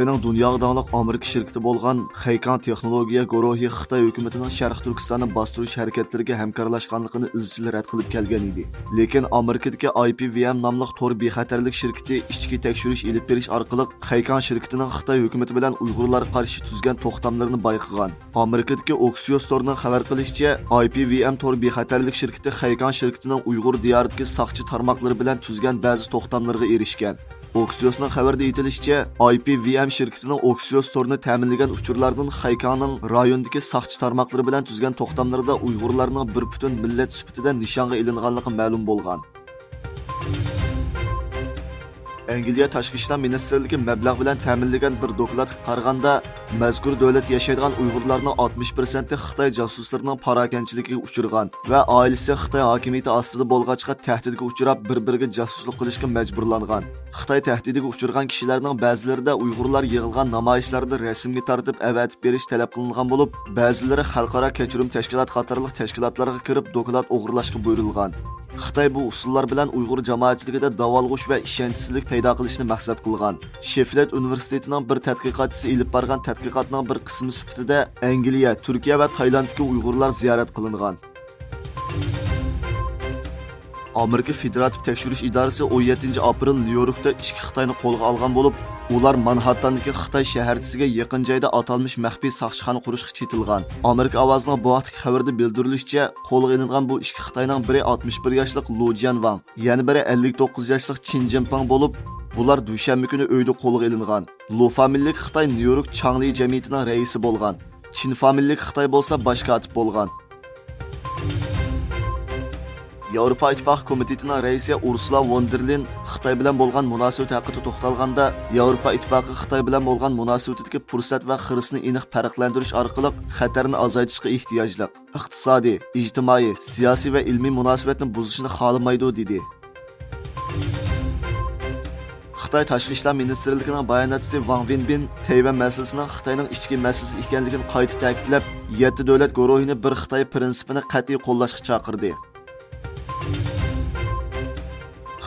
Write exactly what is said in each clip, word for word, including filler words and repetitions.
خىتاينىڭ دۇنياغا داڭلىق ئامېرىكا شىركىتى بولغان خېيكاڭ تېخنولوگىيە گۇرۇھى خىتاي ھۆكۈمىتىنىڭ شەرقىي تۈركىستاننى باستۇرۇش ھەرىكەتلىرىگە ھەمكارلاشقانلىقىنى ئىزچىل رەت قىلىپ كەلگەن ئىدى. لېكىن ئامېرىكىدىكى ئاي پى ۋى ئېم ناملىق تور بىخەتەرلىك شىركىتى ئىچكى تەكشۈرۈش ئېلىپ بېرىش ئارقىلىق خېيكاڭ شىركىتىنىڭ خىتاي ھۆكۈمىتى بىلەن ئۇيغۇرلارغا قارشى تۈزگەن توختاملىرىنى بايقىغان. ئامېرىكىدىكى ئوكسىيوس تورىنىڭ خەۋەر قىلىشىچە، ئاي پى ۋى ئېم تور بىخەتەرلىك شىركىتى خېيكاڭ شىركىتىنىڭ ئۇيغۇر دىيارىدىكى ساقچى تارماقلىرى بىلەن تۈزگەن بەزى توختاملىرىغا ئېرىشكەن. ئوكسىيوسنىڭ خەۋىرىدە ئېيتىلىشىچە، ئاي پى ۋى ئېم شىركىتىنىڭ ئوكسىيوس تورىنى تەمىنلىگەن ئۇچۇرلاردىن خېيكاڭنىڭ رايوندىكى ساقچى تارماقلىرى بىلەن تۈزگەن توختاملىرىدا ئۇيغۇرلارنىڭ بىر پۈتۈن مىللەت سۈپىتىدە نىشانغا ئېلىنغانلىقى مەلۇم بولغان. ئەنگلىيە تاشقى ئىشلار مىنىستىرلىكى مەبلەغ بىلەن تەمىنلىگەن بىر دوكلاتقا قارىغاندا، مەزكۇر دۆلەتتە ياشايدىغان ئۇيغۇرلارنىڭ ئاتمىش پىرسەنتى خىتاي جاسۇسلىرىنىڭ پاراكەندىچىلىكىگە ئۇچرىغان ۋە ئائىلىسى خىتاي ھاكىمىيىتى ئاستىدا بولغاچقا، تەھدىتكە ئۇچراپ، بىر-بىرىگە جاسۇسلۇق قىلىشقا مەجبۇرلانغان. خىتاي تەھدىتىگە ئۇچرىغان كىشىلەرنىڭ بەزىلىرىدە ئۇيغۇرلار يىغىلغان نامايىشلاردا رەسىمگە تارتىپ ئەۋەتىپ بېرىش تەلەپ قىلىنغان بولۇپ، بەزىلىرى خەلقئارا كەچۈرۈم تەشكىلات قاتارلىق تەشكىلاتلارغا كىرىپ دوكلات ئوغرىلاشقا بۇيرۇلغان. خىتاي بۇ ئۇسۇللار بىلەن ئۇيغۇر جامائەتچىلىكىدە داۋالغۇش ۋە ئىشەنچسىزلىك پەيدا قىلىشنى مەقسەت قىلغان. شېفلەد ئۇنىۋېرسىتېتىنىڭ بىر تەتقىقاتچىسى ئېلىپ بارغان تەتقىقاتنىڭ بىر قىسمى سۈپىتىدە ئەنگلىيە، تۈركىيە ۋە تايلاندتىكى ئۇيغۇرلار زىيارەت قىلىنغان. ئامېرىكا فېدېراتىپ تەكشۈرۈش ئىدارىسى ئون يەتتىنچى ئاپرېل نيۇ يوركتا ئىككى خىتاينى قولغا ئالغان بولۇپ، ئۇلار مانھاتتاندىكى خىتاي شەھەرچىسىگە يېقىن جايدا ئاتالمىش مەخپىي ساقچىخانا قۇرۇشقا چېتىلغان. ئامېرىكا ئاۋازىنىڭ بۇ ھەقتىكى خەۋىرىدە بىلدۈرۈلۈشىچە، قولغا ئېلىنغان بۇ ئىككى خىتاينىڭ بىرى ئاتمىش بىر ياشلىق لۇ جيەنۋاڭ، يەنە بىرى ئەللىك توققۇز ياشلىق چىن جىنپىڭ بولۇپ، بۇلار دۈشەنبە كۈنى ئۆيدە قولغا ئېلىنغان. لۇ فامىلىلىك خىتاي نيۇ يورك چاڭلى جەمئىيىتىنىڭ رەئىسى بولغان. چىن فامىلىلىك خىتاي بولسا باش كاتىپ بولغان. ياۋروپا ئىتتىپاقى كومىتېتىنىڭ رەئىسى ئۇرسۇلا ۋون دېر لېين خىتاي بىلەن بولغان مۇناسىۋىتى ھەققىدە توختالغاندا، ياۋروپا ئىتتىپاقى خىتاي بىلەن بولغان مۇناسىۋىتىدىكى پۇرسەت ۋە خىرىسنى ئېنىق پەرقلەندۈرۈش ئارقىلىق خەتەرنى ئازايتىشقا ئېھتىياجلىق، ئىقتىسادىي، ئىجتىمائىي، سىياسىي ۋە ئىلمىي مۇناسىۋەتنى بۇزۇشنى خالىمايدۇ، دېدى. خىتاي تاشقى ئىشلار مىنىستىرلىكىنىڭ باياناتچىسى ۋاڭ ۋېنبىن تەيۋەن مەسىلىسىنىڭ خىتاينىڭ ئىچكى مەسىلىسى ئىكەنلىكىنى قايتا تەكىتلەپ، يەتتە دۆلەت گۇرۇھىنى بىر خىتاي پىرىنسىپىنى قەتئىي قوللاشقا چاقىردى.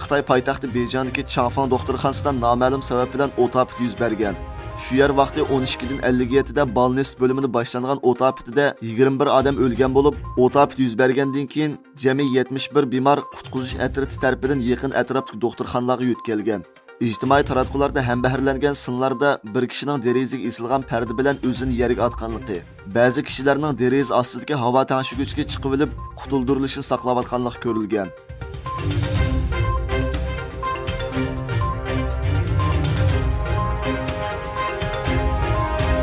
خىتاي پايتەختى بېيجىڭدىكى چاڭفېڭ دوختۇرخانىسىدا نامەلۇم سەۋەب بىلەن ئوت ئاپىتى يۈز بەرگەن. شۇ يەر ۋاقتى ئون ئىككىدىن ئەللىك يەتتىدە بالنىست بۆلۈمىدە باشلانغان ئوت ئاپىتىدە يىگىرمە بىر ئادەم ئۆلگەن بولۇپ، ئوت ئاپىتى يۈز بەرگەندىن كېيىن جەمئىي يەتمىش بىر بىمار قۇتقۇزۇش ئەترىتى تەرىپىدىن يېقىن ئەتراپتىكى دوختۇرخانىلارغا يۆتكەلگەن. ئىجتىمائىي تاراتقۇلاردا ھەمبەھىرلەنگەن سىنلاردا بىر كىشىنىڭ دېرىزىگە ئېسىلغان پەردە بىلەن ئۆزىنى يەرگە ئاتقانلىقى، بەزى كىشىلەرنىڭ دېرىزە ئاستىدىكى ھاۋا تەڭشىگۈچكە چىقىۋېلىپ قۇتۇلدۇرۇلۇشىنى ساقلاۋاتقانلىقى كۆرۈلگەن.